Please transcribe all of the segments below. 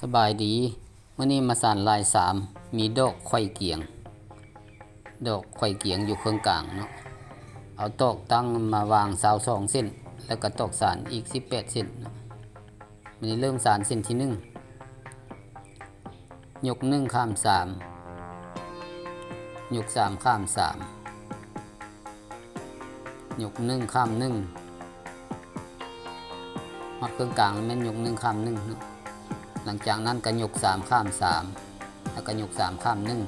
ສະບາຍດີ, ມື້ນີ້ມາສານລາຍສາມ ມີດອກໄຂວ້ກຽງ, ດອກໄຂວ້ກຽງຢູ່ເຄິ່ງກາງເນາະ. ເອົາຕອກຕັ້ງມາວາງຊາວສອງເສັ້ນ ແລ້ວກໍຕອກສານອີກສິບແປດເສັ້ນເນາະ. ມື້ນີ້ເລີ່ມສານເສັ້ນທີໜຶ່ງ, ຍົກໜຶ່ງຂ້າມສາມ, ຍົກສາມຂ້າມສາມ, ຍົກໜຶ່ງຂ້າມໜຶ່ງ, ຮອດເຄິ່ງກາງແມ່ນຍົກໜຶ່ງຂ້າມໜຶ່ງເນາະ. ຫຼັງຈາກນັ້ນກໍຍົກສາມຂ້າມສາມ ແລ້ວກໍຍົກສາມຂ້າມໜຶ່ງ.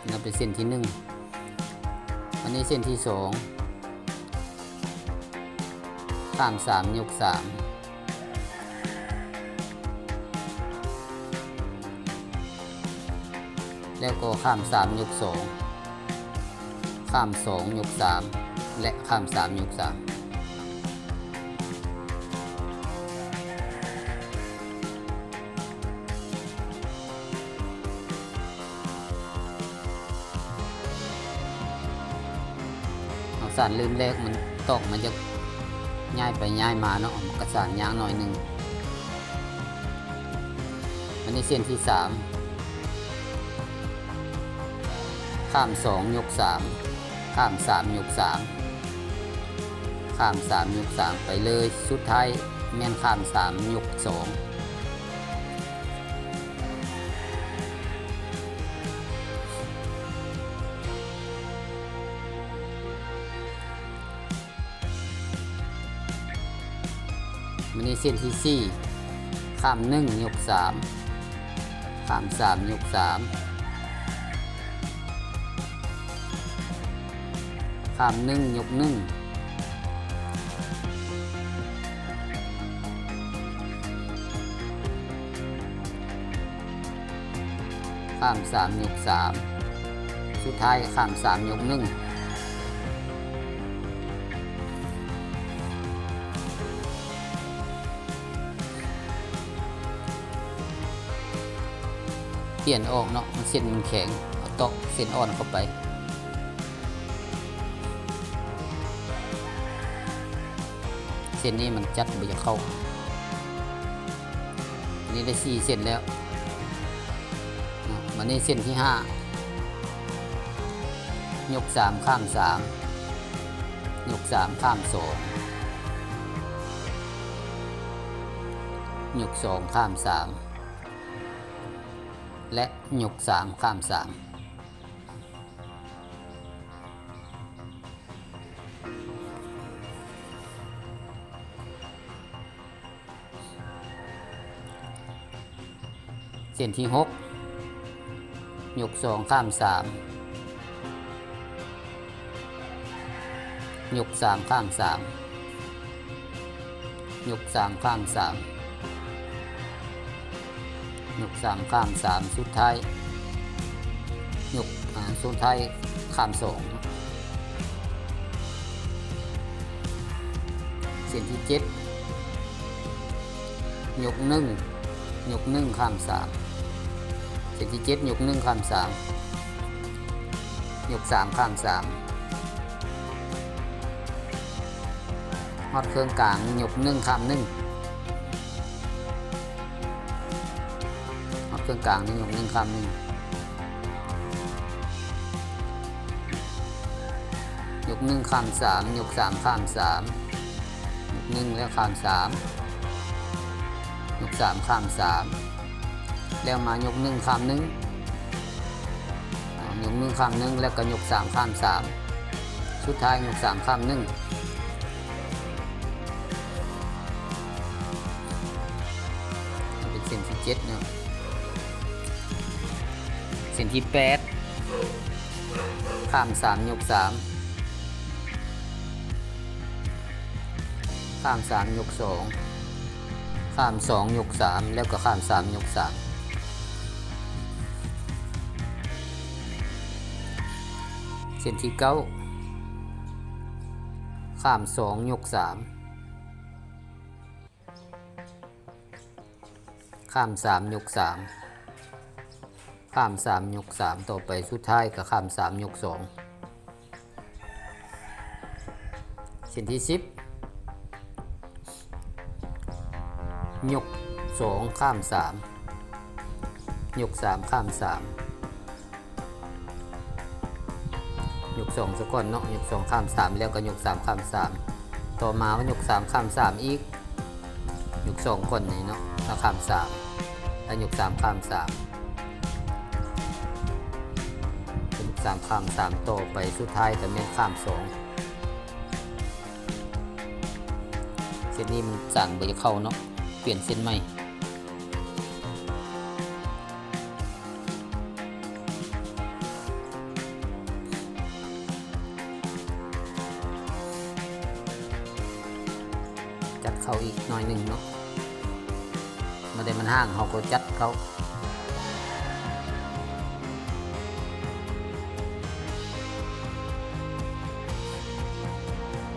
ນັ້ນເປັນເສັ້ນທີໜຶ່ງ. ອັນນີ້ເສັ້ນທີສອງ, ຂ້າມສາມຍົກສາມ ແລ້ວກໍຂ້າມສາມຍົກສອງ, ຂ້າມສອງຍົກສາມ ແລະ ຂ້າມສາມຍົກສາມ. ເຮົາສານເລີ່ມແລກ ມັນຕອກມັນຈະຍ້າຍໄປຍ້າຍມາເນາະ, ມັນກະສານຍາກໜ້ອຍໜຶ່ງ. ອັນນີ້ເສັ້ນທີສາມ, ຂ້າມສອງຍົກສາມ, ຂ້າມສາມຍົກສາມ, ຂ້າມສາມຍົກສາມໄປເລີຍ, ສຸດທ້າຍແມ່ນຂ້າມສາມຍົກສອງ. ມື້ນີ້ເສັ້ນທີສີ່, ຂ້າມໜຶ່ງຍົກສາມ, ຂ້າມສາມຍົກສາມ, ຂ້າມໜຶ່ງຍົກໜຶ່ງ, ຂ້າມສາມຍົກສາມ, ສຸດທ້າຍຂ້າມສາມຍົກໜຶ່ງ. ປ່ຽນອອກເນາະ, ເສັ້ນມັນແຂງ, ເອົາຕອກເສັ້ນອ່ອນເຂົ້າໄປ. ເສັ້ນນີ້ມັນຈັດບໍ່ຢາກເຂົ້າ. ອັນນີ້ໄດ້ສີ່ເສັ້ນແລ້ວ. ບາດນີ້ເສັ້ນທີຫ້າ, ຍົກສາມຂ້າມສາມ, ຍົກສາມຂ້າມສອງ, ຍົກສອງຂ້າມສາມ ແລະ ຍົກສາມຂ້າມສາມ. ເສັ້ນທີຫົກ, ຍົກສອງຂ້າມສາມ, ຍົກສາມຂ້າມສາມ, ຍົກສາມຂ້າມສາມ, ຍົກສາມຂ້າມສາມ, ສຸດທ້າຍຍົກ ອາ ສຸດທ້າຍຂ້າມສອງ. ເສັ້ນທີເຈັດ, ຍົກໜຶ່ງ, ຍົກໜຶ່ງຂ້າມສາມ. ເສັ້ນທີເຈັດ, ຍົກໜຶ່ງຂ້າມສາມ, ຍົກສາມຂ້າມສາມ, ຮອດເຄິ່ງກາງ, ຍົກໜຶ່ງຂ້າມໜຶ່ງ. ຮອດເຄິ່ງກາງນີ້ຍົກໜຶ່ງຂ້າມໜຶ່ງ, ຍົກໜຶ່ງຂ້າມສາມ, ຍົກສາມຂ້າມສາມ, ຍົກໜຶ່ງແລ້ວຂ້າມສາມ, ຍົກສາມຂ້າມສາມ, ແລ້ວມາຍົກໜຶ່ງຂ້າມໜຶ່ງ, ຍົກໜຶ່ງຂ້າມໜຶ່ງ ແລ້ວກໍຍົກສາມຂ້າມສາມ, ສຸດທ້າຍຍົກສາມຂ້າມໜຶ່ງ. ເປັນເສັ້ນທີເຈັດເນາະ. ເສັ້ນທີແປດ, ຂ້າມສາມຍົກສາມ, ຂ້າມສາມຍົກສອງ, ຂ້າມສອງຍົກສາມ ແລ້ວກໍຂ້າມສາມຍົກສາມ. ເສັ້ນທີເກົ້າ, ຂ້າມສອງຍົກສາມ, ຂ້າມສາມຍົກສາມ, ຂ້າມສາມຍົກສາມ, ຕໍ່ໄປສຸດທ້າຍກໍຂ້າມສາມຍົກສອງ. ເສັ້ນທີສິບ, ຍົກ ສອງຂ້າມສາມ ຍົກສາມຂ້າມສາມ ຍົກສອງຊະກ່ອນເນາະ ຍົກສອງຂ້າມສາມ ແລ້ວກໍຍົກສາມຂ້າມສາມ ຕໍ່ມາກໍຍົກສາມຂ້າມສາມອີກ ຍົກສອງກ່ອນນີ້ເນາະ ແລ້ວຂ້າມສາມ ແລ້ວຍົກສາມຂ້າມສາມ ຍົກສາມຂ້າມສາມຕໍ່ໄປ ສຸດທ້າຍກໍແມ່ນຂ້າມສອງ. ເສັ້ນນີ້ມັນສານບໍ່ຢາກເຂົ້າເນາະ ປ່ຽນເສັ້ນໃໝ່. ຈັດເຂົ້າອີກໜ້ອຍໜຶ່ງເນາະ ບໍ່ໄດ້ມັນຫ່າງ ເຮົາກໍຈັດເຂົ້າ.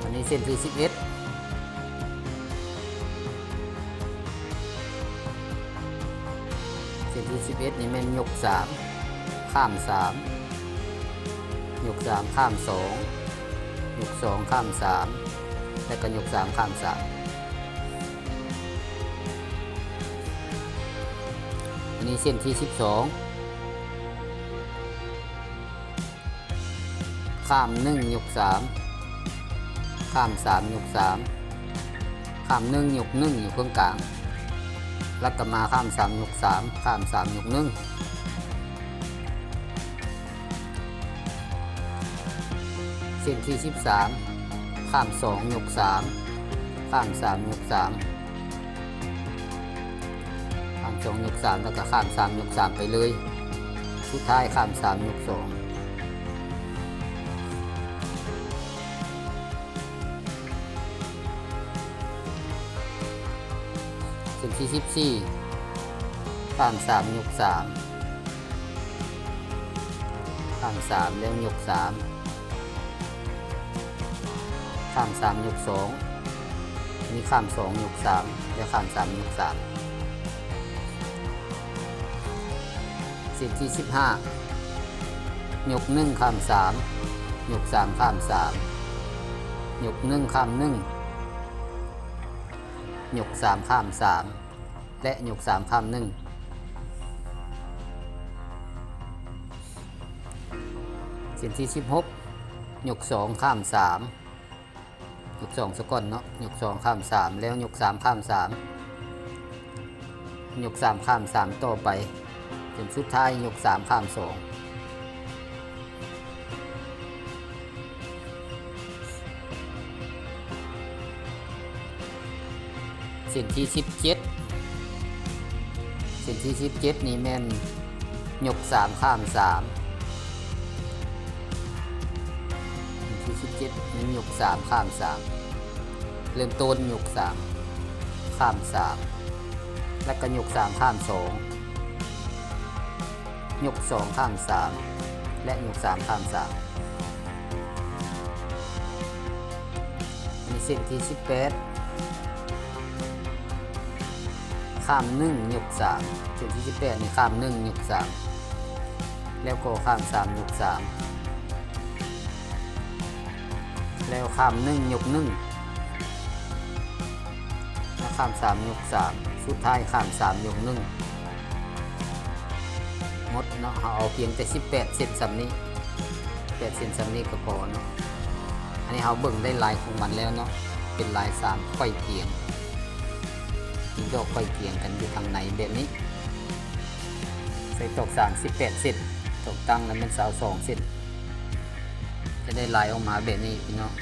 ອັນນີ້ເສັ້ນທີສິບເອັດ ເສັ້ນທີສິບເອັດນີ້ແມ່ນຍົກສາມ ຂ້າມສາມ ຍົກສາມຂ້າມສອງ ຍົກສອງຂ້າມສາມ ແລະກໍຍົກສາມຂ້າມສາມ. ອັນນີ້ເສັ້ນທີສິບສອງ ຂ້າມໜຶ່ງຍົກສາມ ຂ້າມສາມຍົກສາມ ຂ້າມໜຶ່ງຍົກໜຶ່ງຢູ່ເຄິ່ງກາງ ແລ້ວກໍມາຂ້າມສາມຍົກສາມ ຂ້າມສາມຍົກໜຶ່ງ. ເສັ້ນທີສິບສາມ ຂ້າມສອງຍົກສາມ ຂ້າມສາມຍົກສາມ ຂ້າມສອງຍົກສາມ ແລ້ວກໍຂ້າມສາມຍົກສາມໄປເລີຍ ສຸດທ້າຍຂ້າມສາມຍົກສອງ. ເສັ້ນທີສິບສີ່ ຂ້າມສາມຍົກສາມ ຂ້າມສາມແລ້ວຍົກສາມ ຂ້າມສາມຍົກສອງ ມີຂ້າມສອງຍົກສາມ ແລ້ວຂ້າມສາມຍົກສາມ. ເສັ້ນທີສິບຫ້າ ຍົກໜຶ່ງຂ້າມສາມ ຍົກສາມຂ້າມສາມ ຍົກໜຶ່ງຂ້າມໜຶ່ງ ຍົກສາມຂ້າມສາມ ແລະ ຍົກສາມຂ້າມໜຶ່ງ. ເສັ້ນທີສິບຫົກ ຍົກສອງຂ້າມສາມ ຍົກສອງຊະກ່ອນເນາະ ຍົກສອງຂ້າມສາມ ແລ້ວຍົກສາມຂ້າມສາມ ຍົກສາມຂ້າມສາມຕໍ່ໄປ ຈົນສຸດທ້າຍຍົກສາມຂ້າມສອງ. ເສັ້ນທີສິບເຈັດ ເສັ້ນທີສິບເຈັດນີ້ແມ່ນຍົກສາມຂ້າມສາມ ເສັ້ນທີສິບເຈັດແມ່ນຍົກສາມຂ້າມສາມ ເລີ່ມຕົ້ນຍົກສາມຂ້າມສາມ ແລ້ວກໍຍົກສາມຂ້າມສອງ ຍົກສອງຂ້າມສາມ ແລະ ຍົກສາມຂ້າມສາມ. ອັນນີ້ເສັ້ນທີສິບແປດ ຂ້າມໜຶ່ງຍົກສາມ ເສັ້ນທີສິບແປດນີ້ຂ້າມໜຶ່ງຍົກສາມ ແລ້ວກໍຂ້າມສາມຍົກສາມ ແລ້ວຂ້າມໜຶ່ງຍົກໜຶ່ງ ແລ້ວຂ້າມສາມຍົກສາມ ສຸດທ້າຍຂ້າມສາມຍົກໜຶ່ງ. ໝົດເນາະ ເຮົາເອົາພຽງແຕ່ສິບແປດເສັ້ນສ່ຳນີ້ ແປດເສັ້ນສ່ຳນີ້ກໍພໍເນາະ. ອັນນີ້ເຮົາເບິ່ງໄດ້ລາຍຂອງມັນແລ້ວເນາະ ເປັນລາຍສາມໄຂວ້ກຽງ ມີດອກໄຂວ້ກຽງກັນຢູ່ທາງໃນແບບນີ້ ໃສ່ຕອກສາງສິບແປດເສັ້ນ ຕອກຕັ້ງແລ້ວແມ່ນຊາວສອງເສັ້ນ ຈະໄດ້ລາຍອອກມາແບບນີ້ພີ່ນ້ອງ.